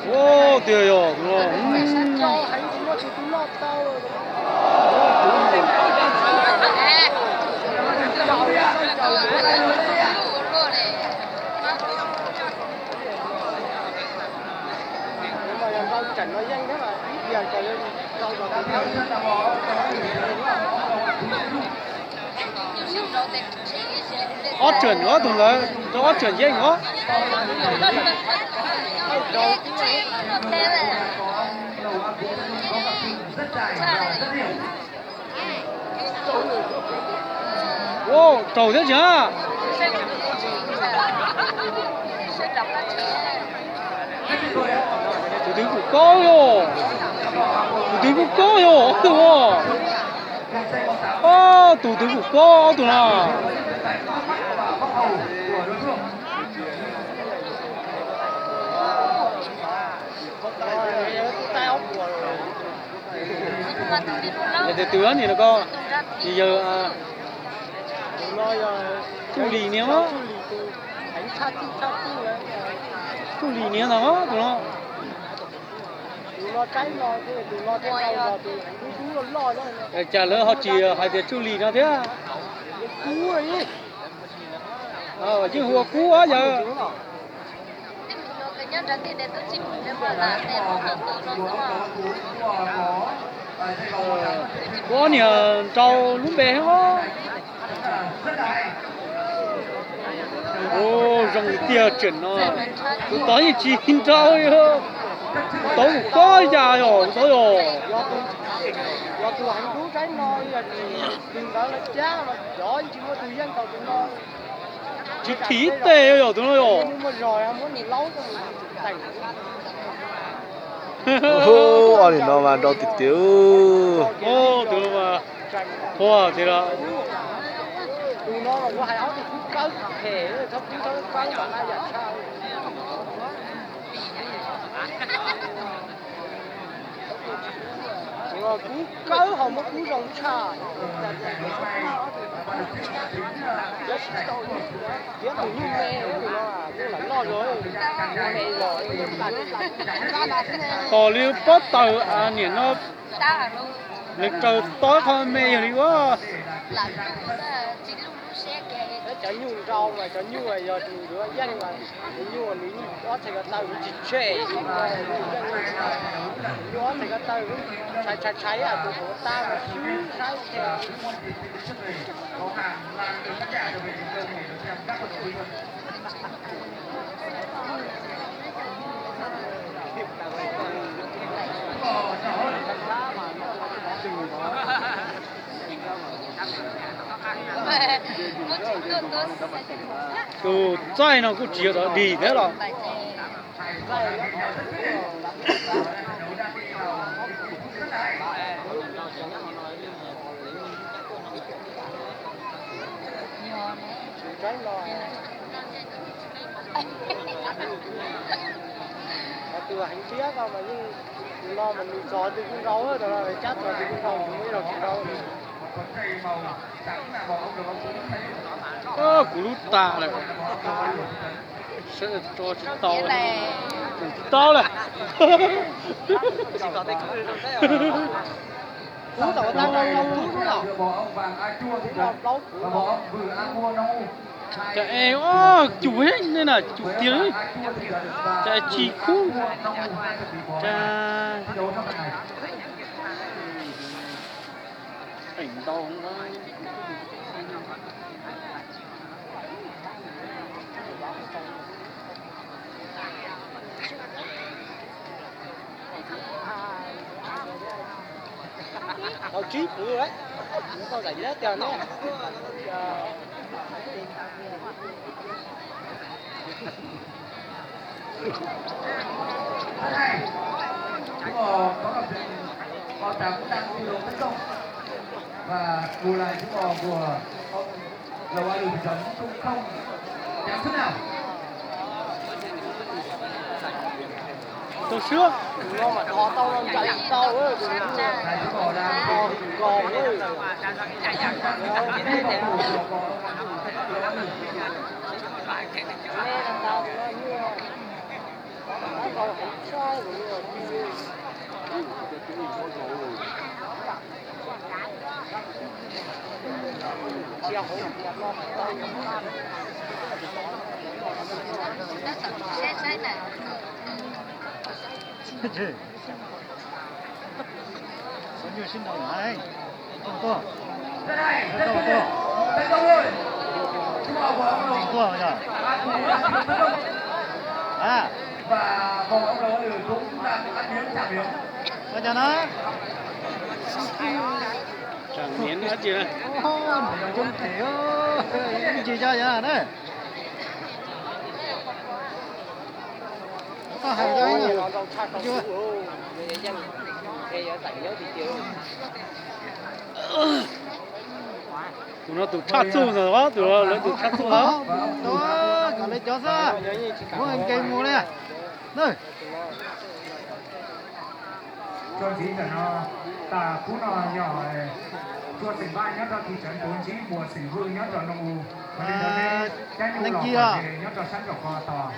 Ua tiag yog no. Ob trưởng, ob tug ntawd rau ob trưởng yeej os. Ua raug thiab tsis hab. Tus twg kuj kob yog, tus twg kuj kob yog ob tug os. Ob tug, tus twg kuj kob ob tug no. Yog tus twg niag no ko, yawg Tsuj Lis niag, Tsuj Lis niag ntag tus no. Cas lawv ho tsis hais tias Tsuj Lis no thiab? Yeej hu ua Kub yawg. Kuv ob niag nrau lub npe os. Zoo tiag tseem no, tus tod yeej tsis nrau, tus tod kuj kob ib yam yog tus tod yog. Tsis thim ib teg yog tus no yog. Ob niag no mas nrau tiag tiag. Tus no mas qhuav tiag los. Kub kawg ho muab kub zoo tshaj. Tos li pob taws niam no, nws raws tob qho me yog li ua. Cov nyuj nrau mas cov nyuj yog nws yuav yeej, cov nyuj nws ob txhais ko taw nws tsis tseg, nyuj ob txhais ko taw tshais tshais tshais tus hauv tab mas xyub saib. Tus txaij no kuj tsis yog tau dig thiab los. Tus heev thiab ko mas yeej, tus no mas nws txog twg kuj nrau, tus no cab txog twg kuj nrau, tus no ib zaug tsis nrau. Kuv lub tas lawm, tso tsis tau, tsis tau lawm. Kuv tau tas rau plaub kub xwb los, kuv no plaub kuv no. Cas es ob cum ne na, cum tiag li. Cas tsis kub, cas teem ntau. Tau tsib puv lawm, tau zais nyab tiag ne. Thắng hai, chúng, ờ, có cặp tình, ờ, tám đang thi đấu tấn công. Và bù lại chúng, ờ, của ông Lầu A Lù thị trấn Trung Không. Chạm sút nào? Tau siab. Tus no mas dhos tau no ntsais tau, tus no mas dhos nkaus. Tuaj, tuaj, tuaj. Ua cas no? Niam coob ces ntsis cov yog na. Koj hais tus no tus tshaj txuj ntawd, tus lawv tus tshaj txuj ntawd. Kom lawv cov xwb, muab nkees mus li. Txuas ntxiv ntawm no, tas kub no yog Txuas xeem Vaj nyob rau tij tsev Tuv Ntsib, Muas xeem Vwj nyob rau Noo U, Cab Nyuj los Pom Ze nyob rau sab nraum ko tos.